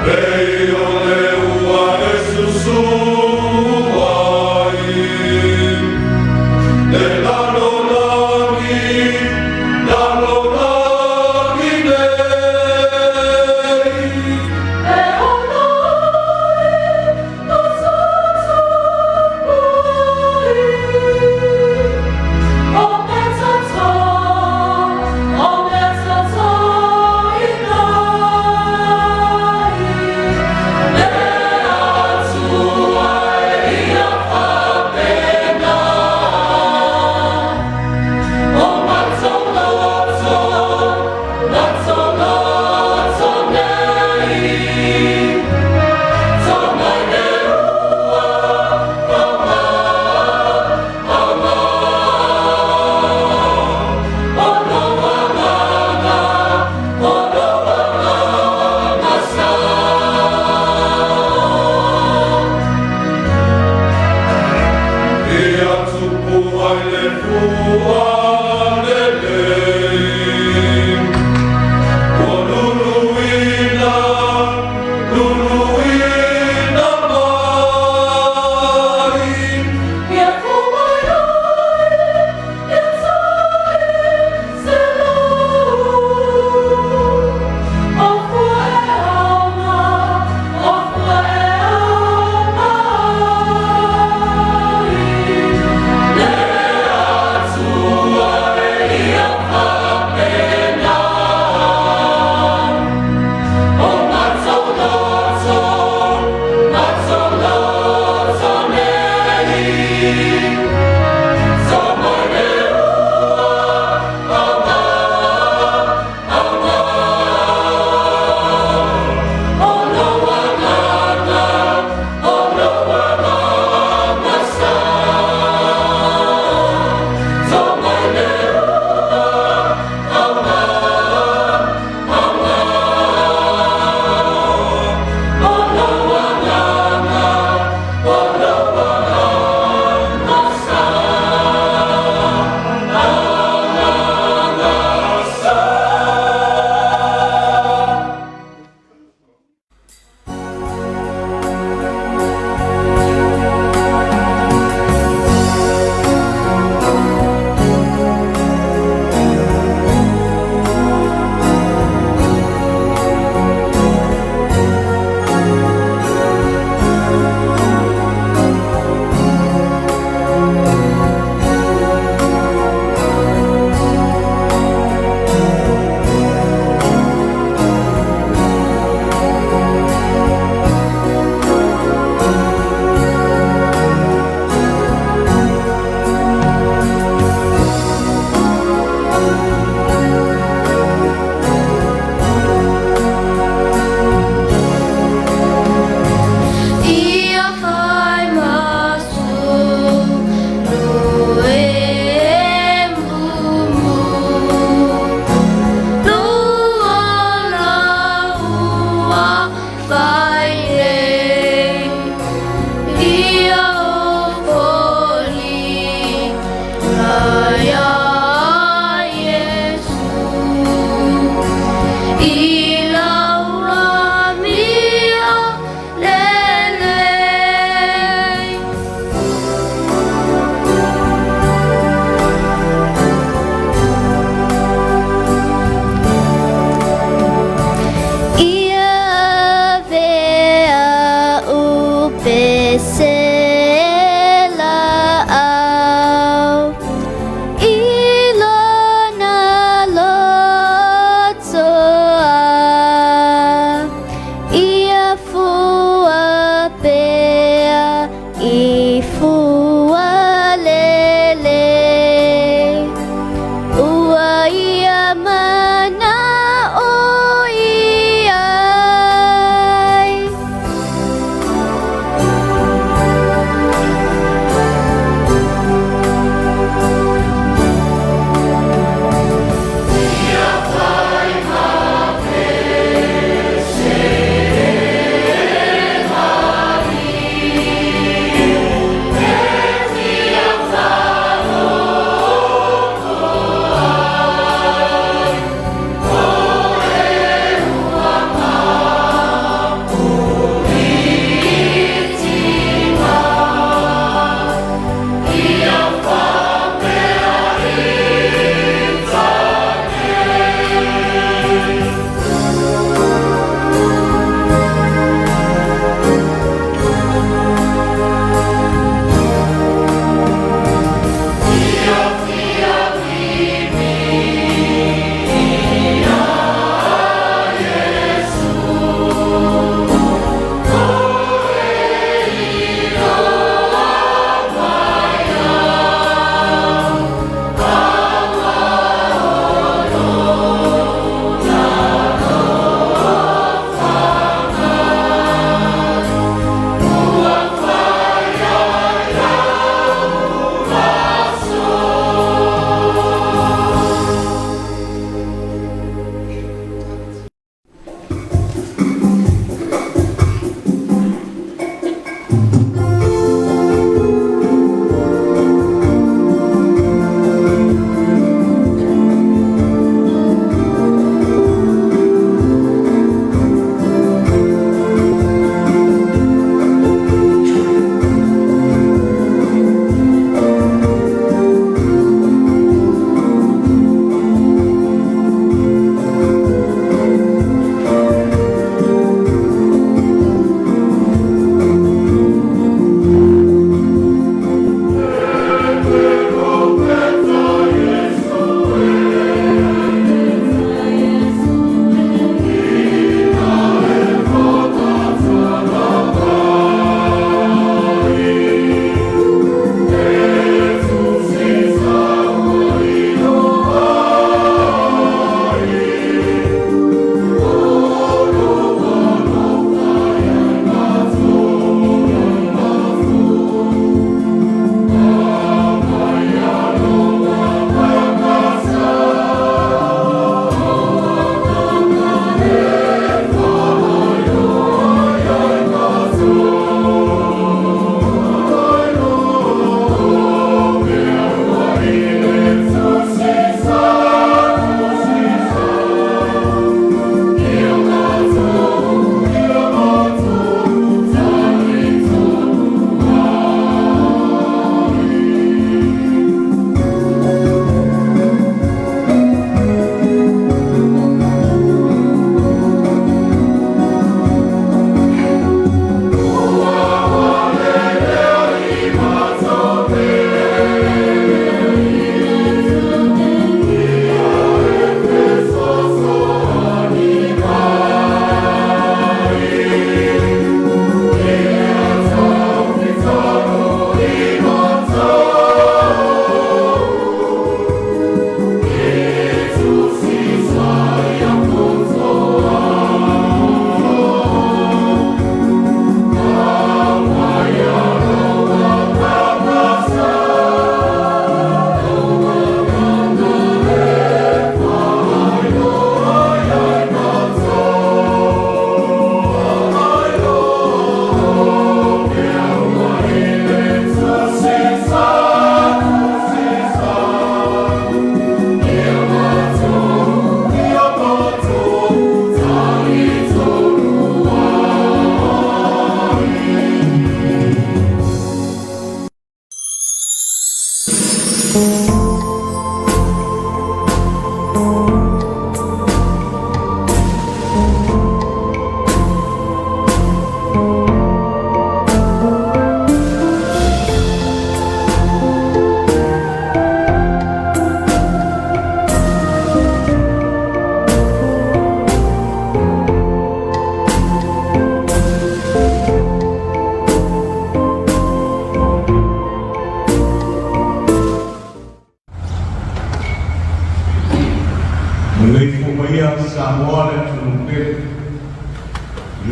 Pei o le ua e susū ai le lalolagi, lalolagi nei. E ola ai ka tapuai. O mea tatau, o mea tatau i ai, le Atua.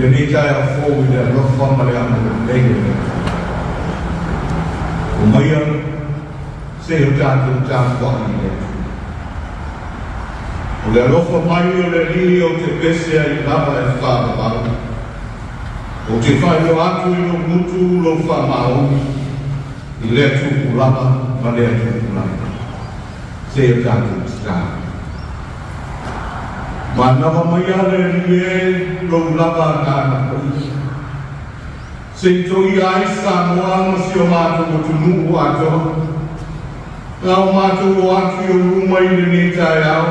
Lenei taeao fou i le alofa ma le agalelei o le Atua. Omaia se i o tatou tapuai i le Atua. O le alofa mai o le Alii ou te pese ai lava e faavavau. Ou te faailoa atu i lou gutu lou faamaoni i lea tupulaga ma lea tupulaga. Se i o tatou tatalo. Manava maia le Alii e lou lava agaga paia. Se i toia ai Samoa ma si o matou atunuu atoa. Na o matou o atu i ou luma i lenei taeao,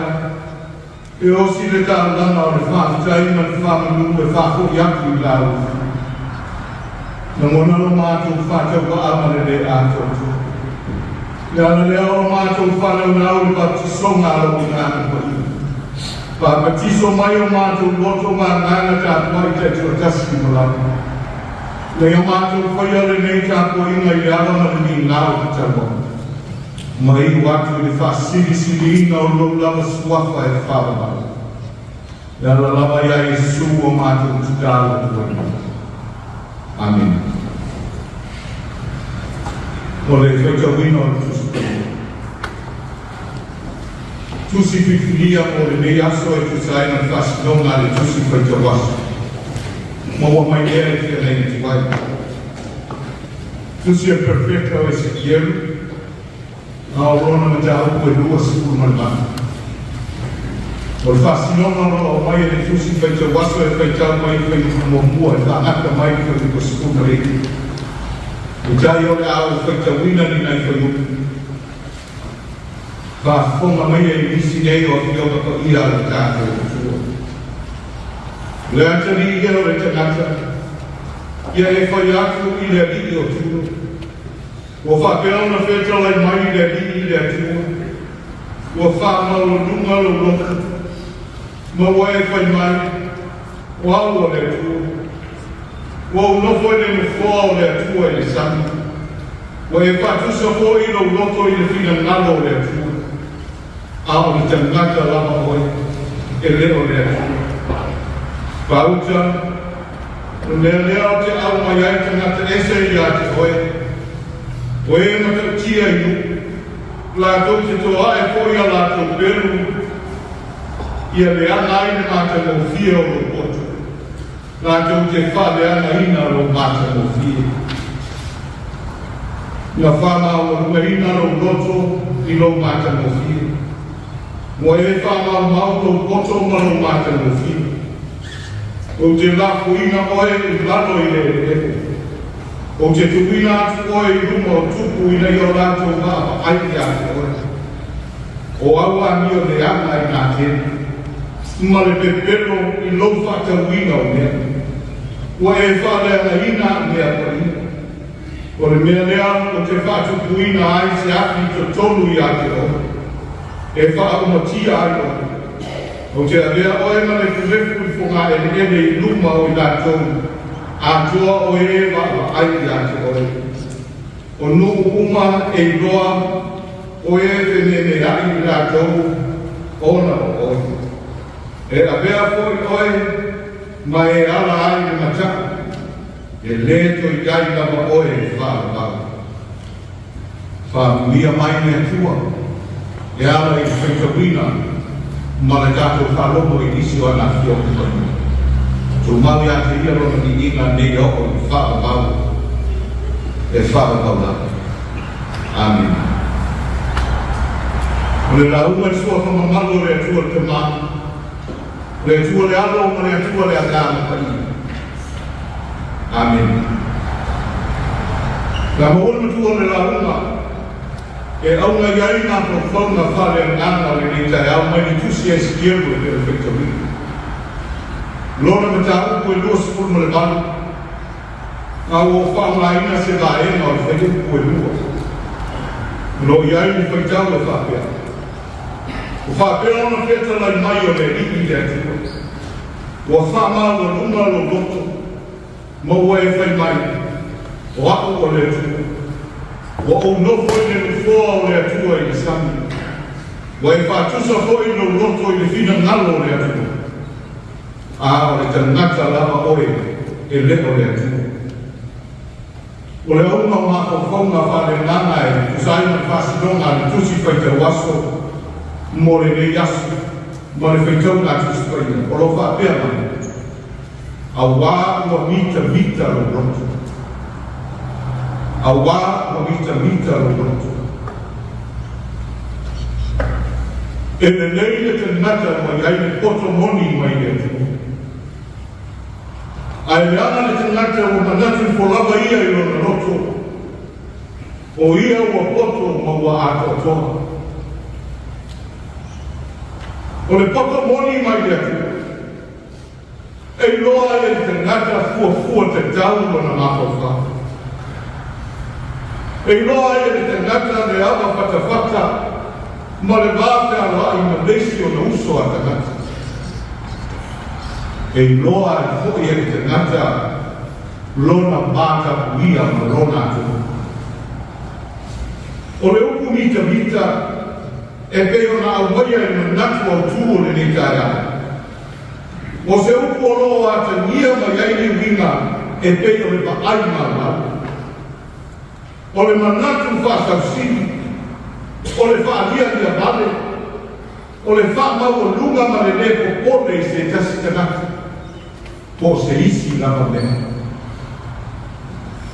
e osi le taulaga o le faafetai ma le faamanu e faafoi atu i la outou. Lagona lo matou faatauvaa ma le lē atoatoa. Le ala lea o lo matou faanaunau i le baptisoga a lou Agaga Paia. Faabatiso mai o matou loto ma agaga tapuai taitoatasi i malaga. Ina ia matou faia lenei tapuaiga i le ava ma le migao e tatau ai. Ma iu atu i le faasilisiliina o lou lava suafa e faavavau. E ala lava iā Iesu ua matou tatalo atu ai nei. Amene. O le faitauina o le Tusi Paia. Tusi filifilia mo lenei aso e tusa ai ma le faasinoga a le Tusi Faitau Aso. Maua mai lea i le feagaiga tuai. Tusi a le Perofeta o Esekielu, a o lona mataupu e 28. O le faasinoga o lo o aumai e le Tusi Faitau Aso e faitau mai le fuaiupu muamua e faagata mai le fuaiupu 19. Peitai o le a ou faitauina ni nai fuaiupu. Faafofoga maia i nisi nei o Afioga Paia a le tatou Atua. O le atalii ia o le tagata, ia e fai atu i le alii o Turo, Ua faapea ona fetalai mai le Alii i le Atua, ua faamaualuga lou loto, ma ua e fai mai, O au o le Atua. Ua ou nofo i le nofoa o le Atua i le sami, ua e faatusa foi lou loto i le finagalo o le Atua, a o le tagata lava oe, e le o le Atua. Pauta, O le mea lea ou te ʻau mai ai tagata ese iā te oe, o e matautia i nuu, latou te toaʻe foi a latou pelu ia leaga ai le matagofie o lou poto, latou te faaleagaina lou matagofie. Na faamaualugaina lou loto i lou matagofie, ua e faamaumau lou poto ma lou matagofie. Ou te lafoina oe i lalo i le eleele. Ou te tuuina atu oe i luma o tupu ina ia o latou vaavaai ia te oe. O au amio leaga i nā tele, ma le pepelo i lou faatauina o mea. Ua e faaleagaina au mea paia. O le mea lea ou te faatupuina ai se afi i totonu ia te oe, e faaaumatia ai oe. Ou te avea oe ma lefulefu i fogaeleele i luma o i latou atoa o e vaavaai ia te oe. O nuu uma e iloa o e fememeai i latou ona o oe. E avea foi oe ma e ala ai le mataʻu, e lē toe i ai lava oe e faavavau. Faamanuia mai le Atua e ala i le faitauina ma le tatou faalogo i nisi o ana Afioga Paia. Tumau ia te Ia Lona viiga nei oo i le faavavau e faavavau lava. Amene. O le lauga i le suafa mamalu o le Atua le Tama, o le Atua le Alo ma le Atua le Agaga Paia. Amene. Na maua le matua o le lauga e auga i ai mafaufauga faaleagaga o lenei taeao mai le Tusi a Esekielu e pei ona faitauina. Lona mataupu e 28, a ua ou faaaogaina se vaega o le fuaiupu e lua. O lo o i ai le faitau e faapea, Ua faapea ona fetalai mai o le Alii i le Atua. Ua faamaualuga lou loto, ma ua e fai mai, O au o le Atua. Ua ou nofo i le nofoa o le Atua i le sami. Ua e faatusa foi lou loto i le finagalo o le Atua. A o le tagata lava oe e le o le Atua. O le auga o mafaufauga faaleagaga e tusa ai ma le faasinoga a le Tusi Faitau Aso mo lenei aso ma le faitauga a Tusi Paia o lo o faapea mai, Auā ua mitamita lou loto. Auā ua mitamita lou loto. E lelei le tagata ua i ai le poto moni mai le Atua. Ae leaga le tagata ua manatu ifo lava ia i lona loto, o ia ua poto ma ua atoatoa. O le poto moni mai le Atua, e iloa ai e le tagata fuafua tatau lona mafaufau. E iloa ai e le tagata le ava fatafata ma le va fealoai ma le isi ona uso a tagata. E iloa ai foi e le tagata lona vatapuia ma lona atunuu. O le upu mitamita e pei ona aumaia i le manatu autu o lenei taeao, o se upu o lo o atagia mai ai le uiga e pei o le vaai maumau. O le manatu faasausili, o le faalialia vale, o le faamaualuga ma le lē popole i se tasi tagata po o se isi lava mea.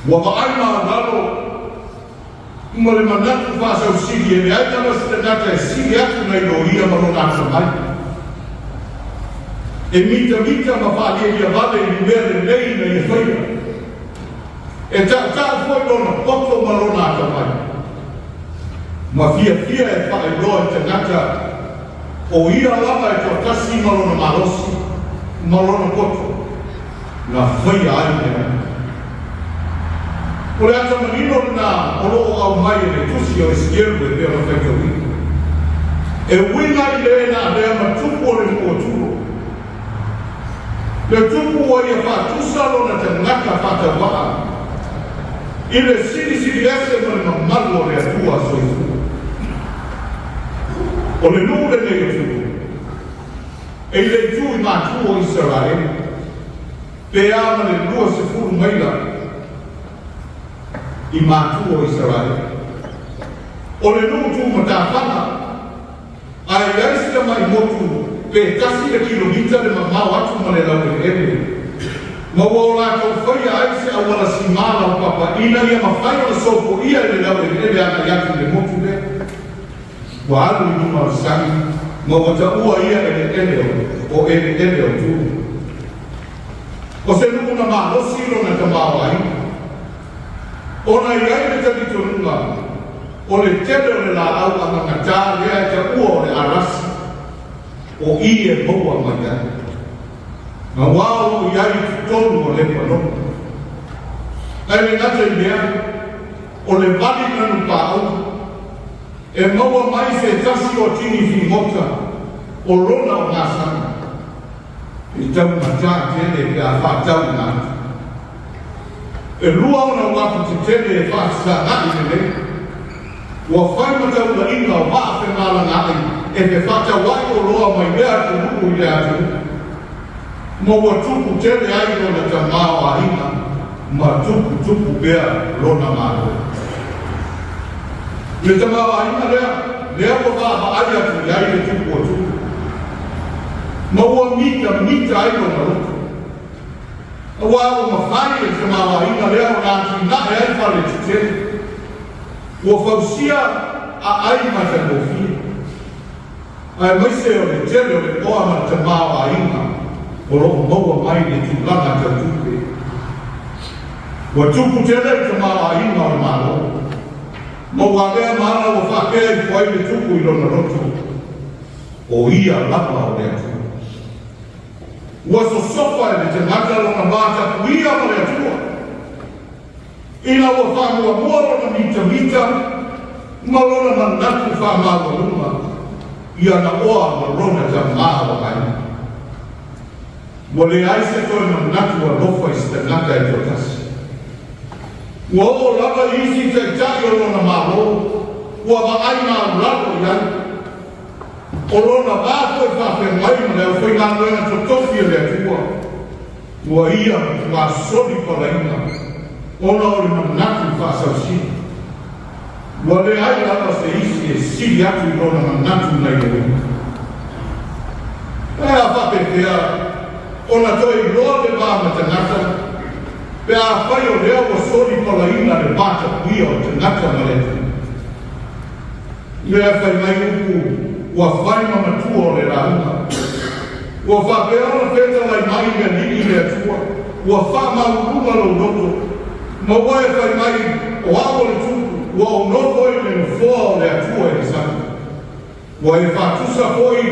Ua vaai maualalo ma le manatu faasausili e leai lava se tagata e sili atu nai lo ia ma lona atamai. E mitamita ma faalialia vale i ni mea lelei na ia faia. E tautau foi lona poto ma lona atamai, ma fiafia e faailoa i tagata o ia lava e toatasi ma lona malosi ma lona poto na faia ai mea uma. O le ata manino lena o lo o aumai e le Tusi o Esikielu e pei ona faitauina, e uiga i le na avea ma tupu o le nuu o Turo. Le tupu ua ia faatusa lona tagata faatauvaa i le silisili ese ma le mamalu o le Atua soifua. O le nuu lenei o Turo, e i le itu i matu o Isaraelu, pe a ma le 20 maila i matu o Isaraelu. O le nuu tumatafana, A i ai se tamai motu pe tasi le kilomita le mamao atu ma le laueleele, ma ua o latou faia ai se auala simā laupapa ina ia mafai ona sopoia i le laueleele agai atu i le motu lea, ua alu i luma o le sami ma ua taua ia eleele o eleele o Turo. O se nuu na malosi lona tamaoaiga, ona i ai le talitonuga O le tele o le laau agagatā lea e taua o le arasi, o i e maua mai ai. Auā o lo o i ai i totonu o Lepanona. Ae le gata i lea, o le vali manupāʻau, e maua mai se tasi o tini figota o lona ogasami, e taumatā tele pe a faatauina atu. E lua ona uafu tetele e faasagaʻi lelei. Ua fai ma taulaiga o vaa femalagaʻi e fefaatauaʻi oloa mai lea atunuu i lea atunuu. Ma ua tupu tele ai lona tamaoaiga ma tuputupu pea lona malo. I le tamaoaiga lea, lea ua vaavaai atu i ai le tupu o Tupu, ma ua mitamita ai lona loto. Aua ua mafai e le tamaoaiga lea ona atinae ai fale tetele, ua fausia aai matagofie, aemaise o le tele o le oa ma le tamaoaiga o lo o maua mai le tulaga tau tupe. Ua tupu tele le tamaoaiga o le Malo, ma ua avea ma ala ua faapea ifo ai le tupu i lona loto, o ia lava o le Atua. Ua sosofa e le tagata lona vatapuia ma le Atua, ina ua faamuamua lona mitamita ma lona manatu faamaualuga i ana oa ma lona tamaoaiga. Ua leai se toe manatu alofa i se tagata e toatasi. Ua oo lava i isi taitai o lona Malo ua vaai maualalo i ai. O lona va foi faafeagai ma le aufaigaluega totofi a le Atua, ua ia matuā solipalaina ona o le manatu faasausili. Ua leai lava se isi e sili atu i lona manatu nai lo ia. Pe a faapefea ona toe iloa le va ma tagata pe afai o lea ua solipalaina le vatapuia o tagata ma le Atua? Lea fai mai upu ua fai ma matua o le lauga. Ua faapea ona fetalai mai le Alii le Atua, ua faamauuluga lou loto, ma ua e fai mai, O au o le Tupu, ua ou nofo i le nofoa o le Atua i le sami. Ua e faatusa foi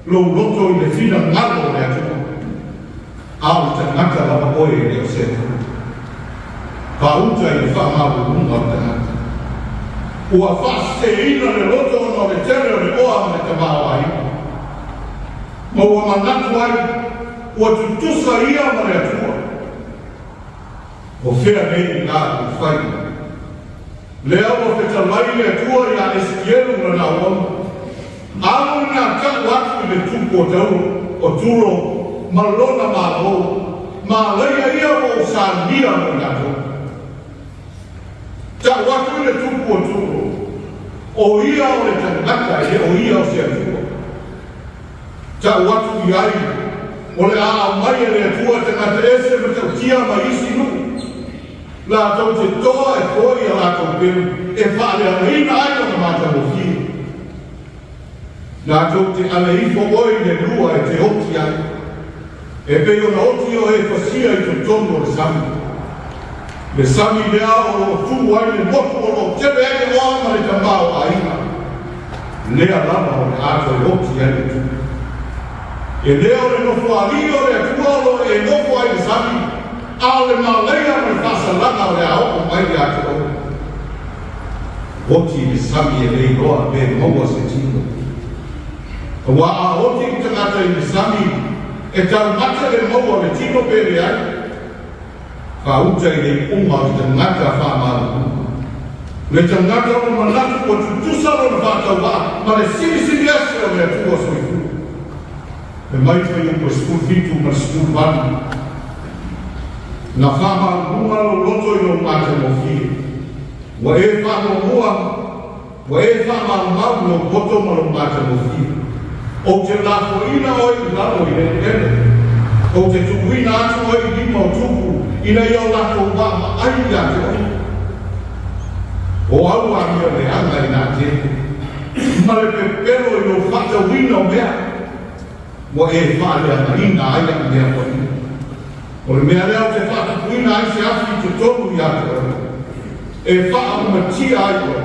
lou loto i le finagalo o le Atua, a o le tagata lava oe e le o se Atua. Faauta i le faamaualuluga o le tagata. Ua faaseseina le loto ona o le tele o le oa ma le tamaoaiga, ma ua manatu ai ua tutusa ia ma le Atua. O fea nei la ua fai? Lea ua fetalai le Atua iā Esikielu lana auauna, Alu ina tau atu i le tupu o Tauro, o Turo ma lona malo, malaia ia ua ou salia mo i latou. Tau atu i le tupu o Turo, o ia o le tagata e le o ia o se Atua. Tau atu i ai, o le a aumai e le Atua tagata ese matautia mai isi nuu, latou te toa e foi a latou pelu e faaleagaina ai lona matagofie. Latou te ale ifo oe i le lua e te oti ai, e pei ona oti oe e fasia i totonu o le sami. Le sami lea o lo o tu ai le motu o lo o tele ai le oa ma le tamaoaiga, lea lava o le a toe oti ai le tupu. E le o le nofoalii o le Atua o lo o e nofo ai i le sami, a o le malaia ma le faasalaga o le a oo mai ia te oe. Oti i le sami e le iloa pe maua se tino. Aua a oti le tagata i le sami, e taumate le maua o le tino pe leai. Faauta i le iuga o le tagata faamaualuluga. Le tagata ua manatu ua tutusa lona faatauvaa ma le silisili ese o le Atua soifua. E mai fuaiupu e 17 ma le 18. Na faamaualuluga lou loto i lou matagofie. Ua e faamuamua, ua e faamaumau lou poto ma lou matagofie. Ou te lafoina oe i lalo i le eleele. Ou te tuuina atu oe i lima o tupu, ina ia o latou vaavaai ia te oe. O au amio leaga i nā tele, ma le pepelo i lou faatauina o mea, ua e faaleagaina ai aʻu mea paia. O le mea lea ou te faatupuina ai se afi i totonu ia te oe, e faaumatia ai oe.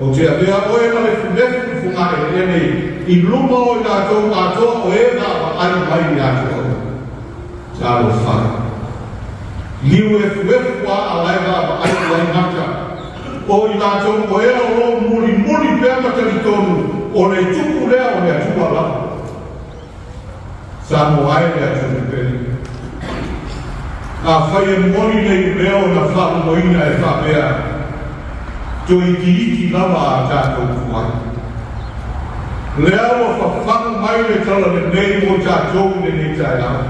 Ou te avea oe ma lefulefu i fogaeleele i luma o i latou atoa o e vaavaai mai ia te oe. Talofa e! Liu efuefu a a lae vaavaai i ai maka, o i latou o ea o lo o mulimuli pea ma talitonu o le tupu lea o le Atua lava. Samoa e le atunuu pele. Afai e moni le iuleo na faalogoina e faapea, Toitiiti lava a tatou tuai. Lea ua fafagu mai le tala lenei mo tatou i lenei taeao.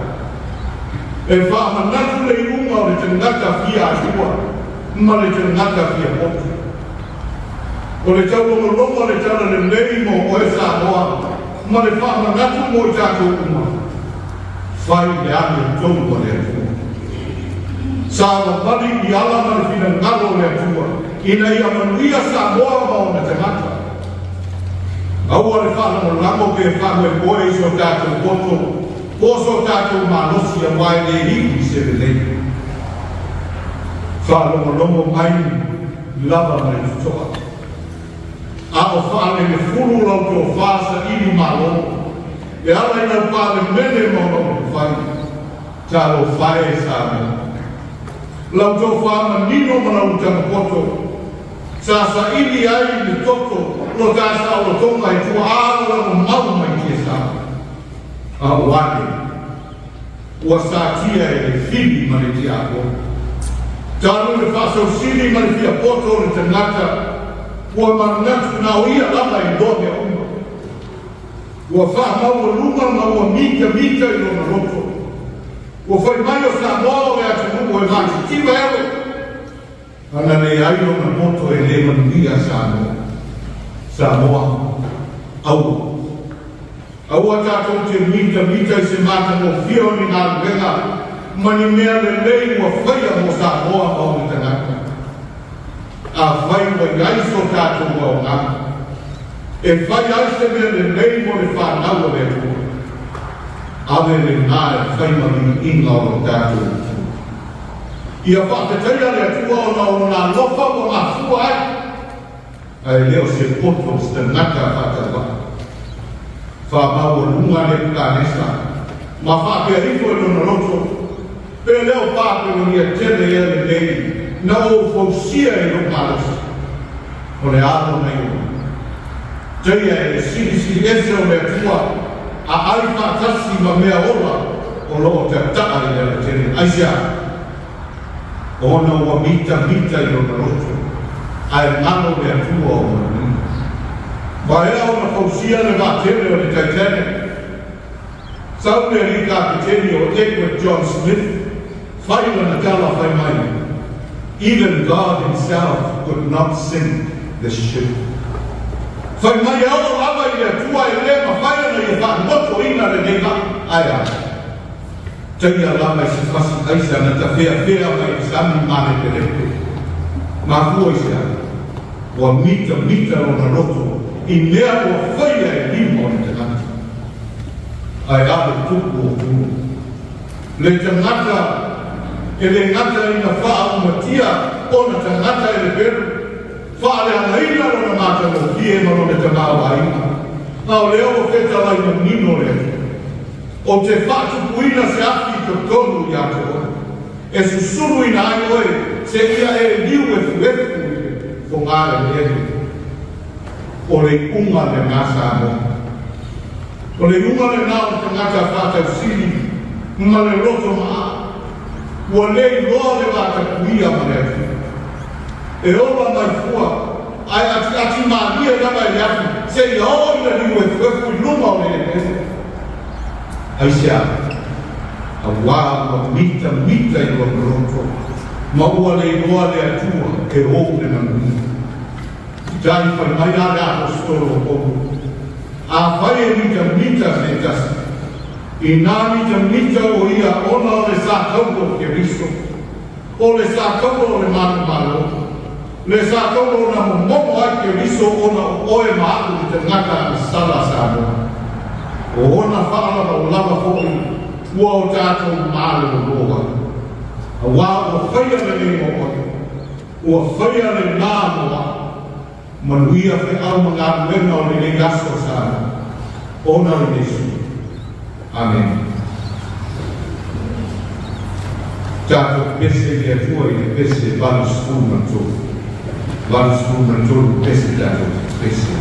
E faamanatu le iuga o le tagata fia atua ma le tagata fia poto. O le taulogologo a le tala lenei mo oe Samoa ma le faamanatu mo i tatou uma, fai le amiotonu a le Atua. Savavali i ala ma le finagalo o le Atua ina ia manuia Samoa ma ona tagata. Aua le faalagolago pe faamoemoe i so tatou poto po o so tatou malosi aua e le iu i se lelei. Faalogologo mai lava ma le totoa. A o faalelefulu lau tofa saili malo e ala i lau Palemene ma ona upufai. Talofa e Samoa. Lau tofa manino ma lau utaga poto sa saili ai le toto lo ta saolotoga e tuaa lagolago mau mai tiasa. A o ane? Ua satia e le fili ma le tiakono. Talu le faasausili ma le fiapoto o le tagata, ua manatu na o ia lava e iloa mea uma. Ua faamaualuga ma ua mitamita i lona loto. Ua fai mai o Samoa o le atunuu e matitiva e alo. Ana leai lona poto e le manuia Samoa. Samoa, aua. Aua tatou te mitamita i se matagofie o ni galuega ma ni mea lelei ua faia mo Samoa ma ona tagata. Afai ua i ai so tatou aoga e fai ai se mea lelei mo le fanau a le Atua, ave lenā e fai ma viiga o lo tatou Atua. Ia faafetaia le Atua ona o lona alofa ua mafua ai, ae le o se poto o se tagata faatauvaa. Faamaualuga Nebukanesa ma faapea ifo i lona loto, Pe le o Papelonia tele ea lenei na ou fausia i lou malosi? O le alo na Iona. Taia e le silisili ese o le Atua a ai faatasi ma mea ola o lo o tataa i le alatele. Aisea? Ona ua mitamita i lona loto, ae galo le Atua o manuia. Vaea ona fausia le vaatele o le Titanic. Sau le alii kapeteni o Edward John Smith, fai lana tala fai mai, Even God himself could not sink this ship. Fai mai e oo lava i le Atua e le mafai ona ia faamotoina lenei vaa. Ae a? Taia lava i se fasi aisa na tafeafea mai le sami malepelepe. Mafua i se a? Ua mitamita lona loto i mea ua faia e lima o le tagata. Ae a le tupu o Turo? Le tagata e le gata ina faaumatia ona tagata e le pelu, faaleagaina lona matagofie ma lona tamaoaiga, a o lea ua fetalai manino le Atua. Ou te faatupuina se afi i totonu ia te oe, e susuluina ai oe seia e liu efuefu i le fogaeleele. O le iuga lenā Samoa. O le iuga lenā o le tagata faatausili ma le loto maaa, ua le iloa le vatapuia ma le Atua. E ola mai fua, ae atiati malie lava i le afi seia oo ina liu efuefu i luma o le eleele. Aisea? Auā ua mitamita i lona loto, ma ua le iloa le Atua e ou le manuia. Peitai fai mai la le Aposetolo o Paulo, Afai e mitamita se tasi, inā mitamita o ia ona o le sa taua o Keriso, o le sa taua o le manumalo, le sa taua ona momomo ai Keriso ona o oe ma a'u le tagata agasala Samoa. O ona faalavalava foi ua o tatou malolo ai, auā ua faia lenei mo oe. Ua faia lenā mo a'u. Manuia feau ma galuega o lenei aso Samoa. Ona o Iesu. Amene. Tatou pese i le Atua i le pese 83. 83 pese tatou pese.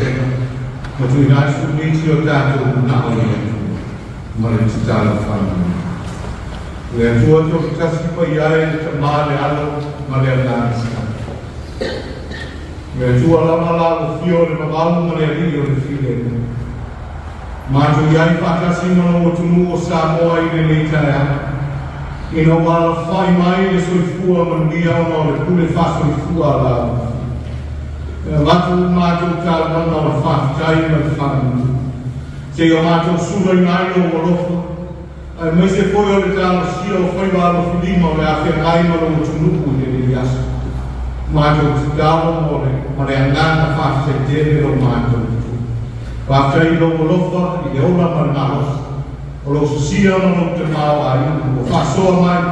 vasega ma tuuina atu nisi o tatou manao i le Atua ma le tatalo faamanuia. Le Atua toatasi paia e le Tama, le Alo ma le Agaga Savai. Le Atua lava la ua fio le vavau ma le alii o le filemu. Matou i ai faatasi ma lou atunuu o Samoa i lenei taeao. Ina ua alafai mai le soifua manuia ona o le pule faasoifua a lau. E avatu matou taulaga o le faafetai ma le faamanu. Seia matou sulaina ai lou alofa, aemaise foi o le talosia o faiva alofilima o le afeagai ma lou atunuu i lenei aso. Matou tatalo mo le ma le agaga faafetai tele lo matou Atua. Faafetai i lou alofa i le ola ma le malosi, o lou sosia ma lou tamaoaiga ua faasoa mai,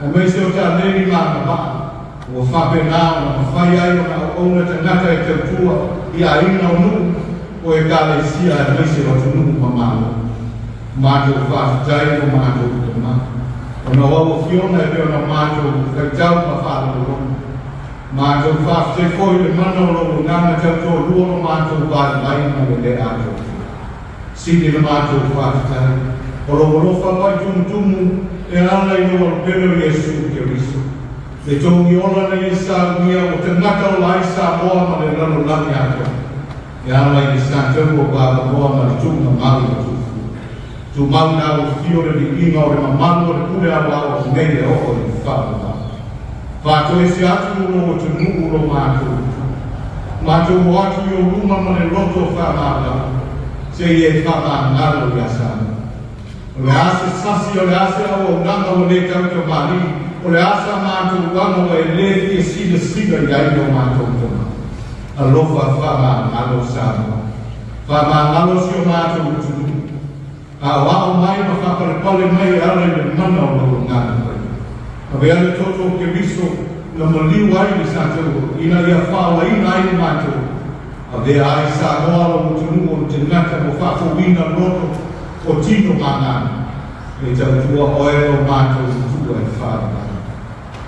aemaise o taleni ma agavaa ua faapena ona mafai ai ona auauna tagata e tautua i aiga o nuu o ekalesia aemaise o atunuu ma malo. Matou faafetai lo matou tama, ona o au afioga e pei ona matou faitau ma faalogologo. Matou faafetai foi i le mana o lou agaga tautoalua lo matou vaivai ma le le atoatoa. Sili le matou faafetai, o lou alofa mai tumutumu e ala i lou alopele o Iesu Keriso. Le togi ola na ia saunia ua tagata ola ai Samoa ma le lalolagi atoa. E ala i le satau o vavanoa ma le tuuga mau o tufu. Tumau na ua fio le viiga o le mamalu o le pule aoao nei e oo i le faavavau. Faatoese atu o lou atunuu lo matou Atua. Matou o atu i ou luma ma le loto faamagalo, seia e faamagalo ia Samoa. O le a se sasi, o le a se auaunaga ua le tautamalii, o le a sa matou aga ua e lē fia silasila i ai lo matou tama. Alofa faamagalo Samoa. Faamagalo si o matou atunuu. Aoao mai ma faapalepale mai e ala i le mana o lou agaga paia. Avea le toto o Keriso na maliu ai le satau ina ia faaolaina ai le matou. Avea ai Samoa lou atunuu o le tagata ua faafouina loto o tino ma agaga. E tautua oe lo matou Atua e faavavau.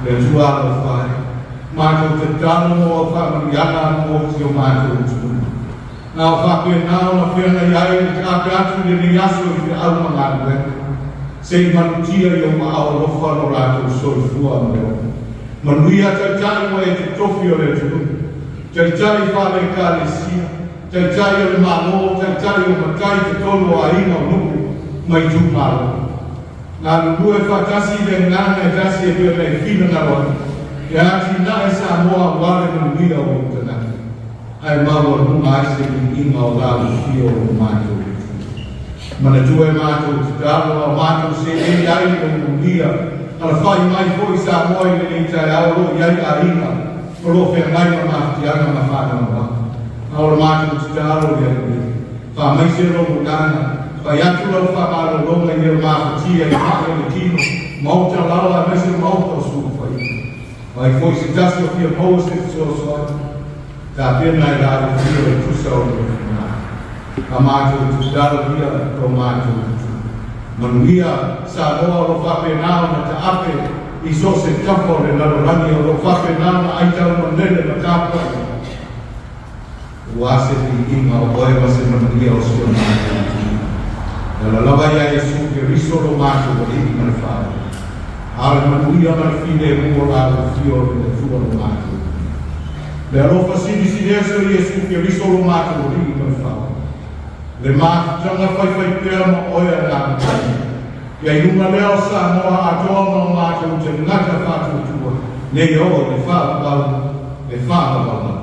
Le Atua alofa e, matou tatalo mo au faamanuiaga mo si o matou atunuu. Na o faapena ona feagai ai le taape atu i lenei aso i feau ma galuega, se i malutia i ou aao alofa lo latou soifua ma le ola. Manuia taitai ua e totofi o le atunuu, taitai faale-ekalesia, taitai o le Malo, taitai o matai totonu o aiga o nuu ma itumalo. Galulue faatasi i le agaga e tasi e pei ona e finagalo ai, e atinae Samoa aua le manuia o ou tagata, ae maualuga ai se viiga o lau afio o lo matou Atua. Manatua e matou tatalo a o matou seei ai i lou manuia, alafai mai foi Samoa i lenei taeao o lo o i ai aiga o lo o feagai ma mafatiaga ma faanoanoaga. A o le matou tatalo i le Alii, faamaise lou agaga, fai atu lau faamalologa i le mafatia i ma'i o le tino, maota lala aemaise maota o sulufaiga. O ai foi se tasi o fia maua se fesoasoani, tapena e lau afio e tusa o le finagalo. A matou tatalo ia lo matou Atua. Manuia Samoa o lo faapena ona taape i so o se tafa o le lalolagi o lo faapena ona aitau malele ma tapuai. Ua se viiga o oe ma se manuia o si o matou Atua. E ala lava ia Iesu Keriso lo matou Alii ma le Faaola. A o le manuia ma le filemu o lau afio o le Atua lo matou Alii. Le alofa silisili ese o Iesu Keriso lo matou Alii ma le Faaola. Le mafutaga faifaipea ma oe Agaga Paia. Ia i luga lea o Samoa atoa ma o matou tagata faatuatua, nei oo i le faavavau e faavavau.